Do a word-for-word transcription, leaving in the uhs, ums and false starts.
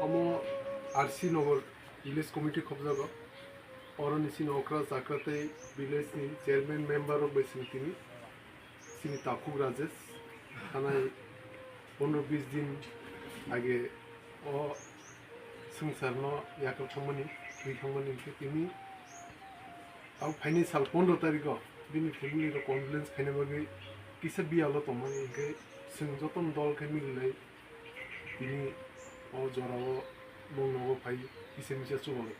Omo R C Nagar Village Committee khobjago. Oroni sini okra chakra tei village ni chairman member rok bai sini tini. Sini takhuk Rajesh, thanai pondro bis din age o swngcharno yakrw thangmani, thwi thangmani hwnkhe tini abo phainai sal pondro tarikh o bini family rok condolence khaina bagwi kisa biyalo tongmani, hwnkhe chwng jotono dol khe mililai tini o jorao nwng nogo phai kisa misa chubalai.